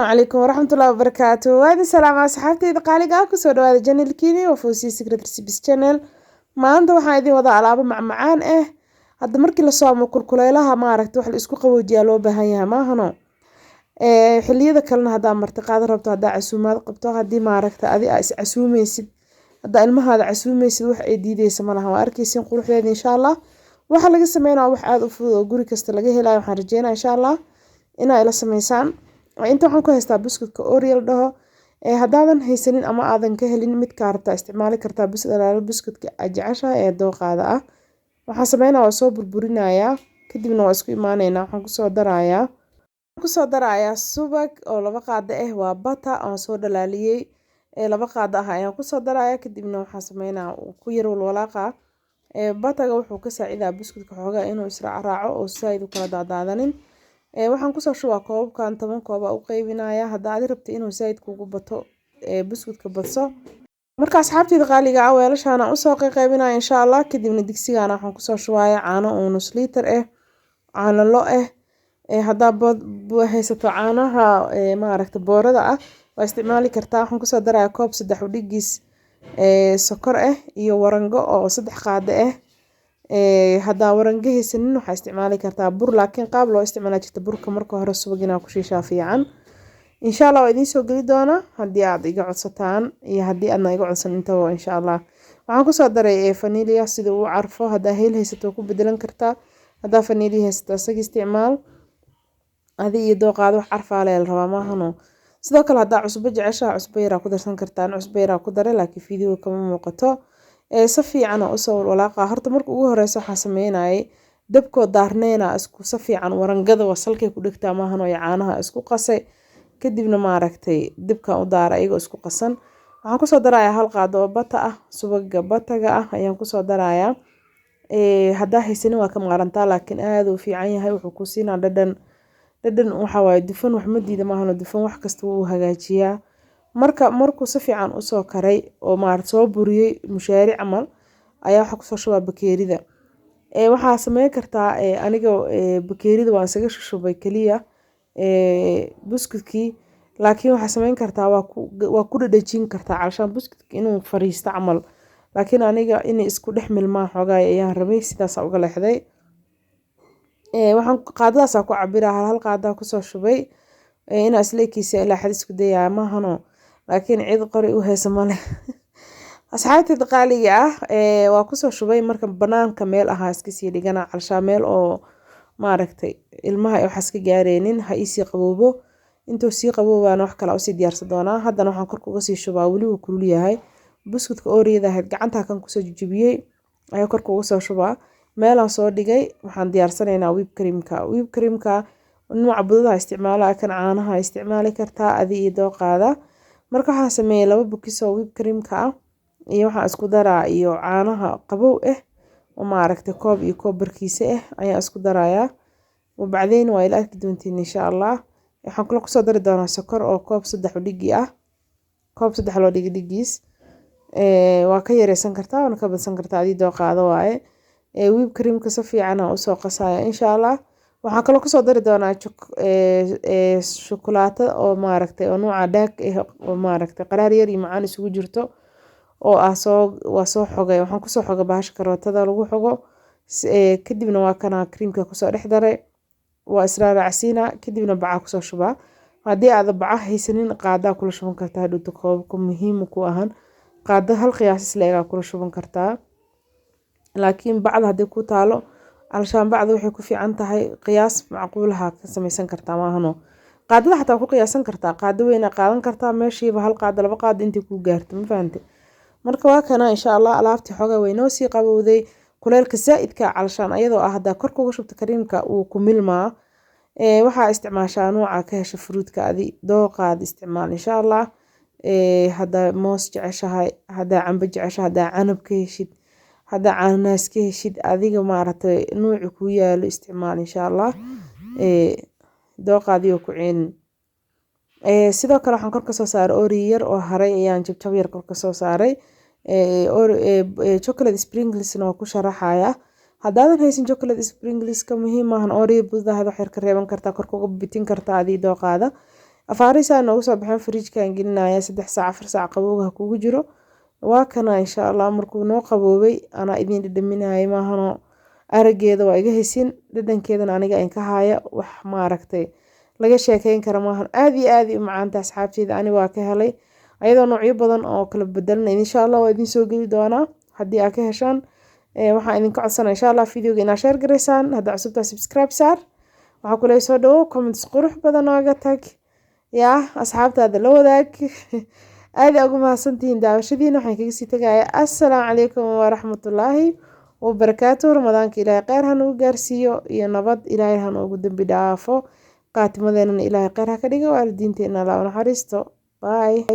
Calaykum waraxmatullaahi wabarakaatu. Waa idin salaama, asxaabteyda qaaliga ah. Kusoo dhawaada channelkiini waa Fawsiya Secret Recipes Channel. Maanta waxaan idin wadaa alaabo macmacaan ah. Hadda markii la soomo, kulkuleelaha maaragta wax la isku qaboojiyaa loo baahan yahay, maahano? Xilliyada kalena haddaa martiqaad rabto, haddaa casuumaad qabto, haddii maaragta adi aa is casuumeysid, haddaa ilmahaada casuumeysid, wax ay diideysa malaha. Waa arkeysin quruxdeeda, insha Allah. Waxa laga sameynaya wax aada u fudud oo guri kasta laga helayo. Waxaan rajeynaya, insha Allah, inaa ila sameysaan. Inta waxaan ku haystaa buskudka Oreo dhaho. Haddaadan haysanin ama aadan ka helin, midkaa rabtaa isticmaali kartaa, bus alaalo buskudka aad jeceshahay ee dooqaada ah. Waxaan sameynaya waa soo burburinayaa, kadibna waa isku imaaneynaa. Waxaan kusoo darayaa subag oo 2 qaado ah, waa butter aan soo dhalaaliyey ee 2 qaado ah ayaan kusoo darayaa. Kadibna waxaan sameynaa ku yar walwalaaqa. Butterga wuxuu ka saacidaa buskudka xoogaa inuu israacraaco oo saaid u kala daadaadanin. Waxaan kusoo shubaa koobabkan, 10 kooba u qeybinaya. Haddaa adi rabta inuu saaid kugu bato buskudka, badso. Marka asxaabteyda qaaliga ah, weelashaan usoo qaybinaya, insha Allah. Kadibna digsigana waxaan kusoo shubaya caano oo nus liitar ah, caano lo ah. Haddaa haysato caanaha maaragta boorada ah, waa isticmaali kartaa. Waxaan kusoo daraya koob saddex udhigiis sokor ah iyo warango oo 3 qaado ah. Haddaa warango haysanin, waxaa isticmaali kartaa bur, laakiin qaab loo isticmaala jirta burka. Marka hore subag inaa ku shiishaa fiican. Insha Allah waa idiin soo geli doonaa haddii aad iga codsataan iyo haddii aadna iga codsan intaba, insha Allah. Waxaan kusoo daray vanilla sida uu carfo. Haddaa heel haysato, ku bedelan kartaa. Haddaa vanilla haysato, asaga isticmaal. Adi iyo dooqaada, wax carfaa la rabaa, maahano? Sidoo kale haddaa cusbo jeceshaha, cusbo yaraa ku darsan kartaan. Cusbo yaraa ku daray, laakiin video kama muuqato. Si fiican usoo walaaqa. Horta marka ugu horeysa waxaan sameynayay dabkoo daarneyna isku si fiican warangada wasalkay ku dhigtaa, maahan? Oo caanaha isku qasay, kadibna maaragtay dabkan u daara iyagoo isku qasan. Waxaan kusoo darayaa hal qaado oo butter ah, subaga butterga ah ayaan kusoo darayaa. Haddaa haysanin, waa ka maarantaa, laakiin aad uu fiican yahay. Wuxuu ku siinaa dhadhan. Dhadhan waxaa waaye dufan wax ma diida, maahano? Dufan wax kasta wuu hagaajiyaa. Marka markuu si fiican usoo karay oo maaragta soo buriyey mushaari camal, ayaa waxaa kusoo shubaa bakeerida. Waxaa sameyn kartaa, aniga bakeerida waan isaga shushubay kaliya buskudkii, laakiin waxaa sameyn kartaa waa ku dhadhajin kartaa calashaan buskudka inuu fariisto camal. Laakiin aniga inay isku dhex milmaan xoogaa ayaan rabay, sidaas uga leexday. Waxaan qaadadaas ku cabiraa, hal hal qaadaa kusoo shubay. Inaa isla ekeysiya ilaa xad isku dayaa, maahano? Laakiin cid qori u haysa male, asxaabtayda qaaliga ah. Waa kusoo shubay. Marka banaanka meel ahaa iska sii dhigana, calashaan meel oo maaragtay ilmaha ay waxaas ka gaareynin. Ha iisii qaboobo. Intuu sii qaboobaana wax kale usii diyaarsan doonaa. Haddana waxaan korka uga sii shubaa, weli wuu kulul yahay, buskudka Oreoyada ahayd gacanta kan kusoo jijibiyey ayaa korka uga soo shubaa. Meelaan soo dhigay. Waxaan diyaarsanaynaa whip creamka. Whip creamka nuuca budada isticmaala, kan caanaha isticmaali kartaa, adi iyo dooqaada. Marka waxaan sameeyey laba bukis oo whip creamka ah iyo waxaan isku daraa iyo caanaha qabow ah oo maaragtay koob iyo koob barkiisa ah ayaan isku darayaa. Wabacdeyn waa ila arki doontiin, insha Allah. Waxaan kula kusoo dari doonaa sokor oo koob saddex udhigi ah, koob saddex loo dhigi dhigiis. Waa ka yareysan kartaa, waana ka badsan kartaa, adii dooqaada waaye. Whip creamka si fiican aan usoo qasaya, insha Allah. Waxaan kaloo kusoo dari doonaa shukulaato oo maaragtay oo nuuca dark ah oo maaragtay qaraar yar iyo macaan isugu jirto oo ah soo waa soo xogay. Waxaan kusoo xogay bahasha karootada lagu xogo. Kadibna waa kana creamka kusoo dhex daray, waa israaracsiina. Kadibna bacaa kusoo shubaa. Haddii aad baca haysanin, qaadaa kula shuban kartaa hadhowto. Koobabka muhiim ku ahan, qaado hal qiyaas isla egaa kula shuban kartaa. Laakiin bacda haddii ku taalo, calashaan bacda waxay ku fiican tahay qiyaas macquulaha ka sameysan kartaa, maahano? Qaadada xataa ku qiyaasan kartaa, qaado weyna qaadan kartaa, meeshiiba hal qaado, 2 qaado intii kuu gaarto, ma fahante? Marka waa kana, insha Allah. Alaabtii xoogaa way noo sii qabowday. Kuleelka zaa-idka calashaan ayadoo ah haddaa korka uga shubta creamka, wuu ku milmaa. Waxaa isticmaashaa nuuca ka hesha fruitka, adi dooqaad isticmaal, insha Allah. Haddaa moos jeceshahay, haddaa cambo jeceshahay, haddaa canab ka heshid, haddaa cananaas ka heshid, adiga maaragtay nuuci kuu yaalo isticmaal, insha Allah. Dooqaadiyo ku ceenin. Sidoo kale waxaan kor kasoo saaray Oreo yar oo haray ayaan jabjab yar kor kasoo saaray. Chocolate sprinklesna waa ku sharaxaya. Haddaadan haysan chocolate sprinkleska, muhiim maahan. Oreo budadaada wax yar ka reeban kartaa, korka uga bitin kartaa, adii dooqaada. Afaarisaa noogu soo baxeen, fridge-kaan gelinaya 3 saac, 4 saac qabowga ha kugu jiro. Waa kana, insha Allah, markuu noo qaboobay anaa idiin dhadhaminaya. Maahano arageeda waa iga hesin, dhadhankeedana aniga in ka haya. Wax maaragtay laga sheekeyn kara maahan, aada iyo aada u macaanta, asxaabteyda. Ani waa ka helay. Ayadoo noocyo badan oo kala bedelana, insha Allah, waa idiin soo geli doonaa haddii aad ka heshaan. Waxaan idinka codsanaa, insha Allah, videoga inaa share garaysaan. Hadda cusubtaa, subscribe saar. Waxaa kule soo dhawo, comments qurux badan nooga tag, yaa asxaabtaada la wadaag. Aada ugu mahadsantihiin daawashadiina. Waxaan kaga sii tagaya assalaamu calaykum waraxmatullaahi wabarakaatu. Ramadaanka Ilaahay kheyr ha nagu gaarsiiyo iyo nabad. Ilaahay ha noogu dambi dhaafo, qaatimadeenana Ilaahay kheyr ha ka dhigo, waalidiinteena Allah u naxariisto. Bye.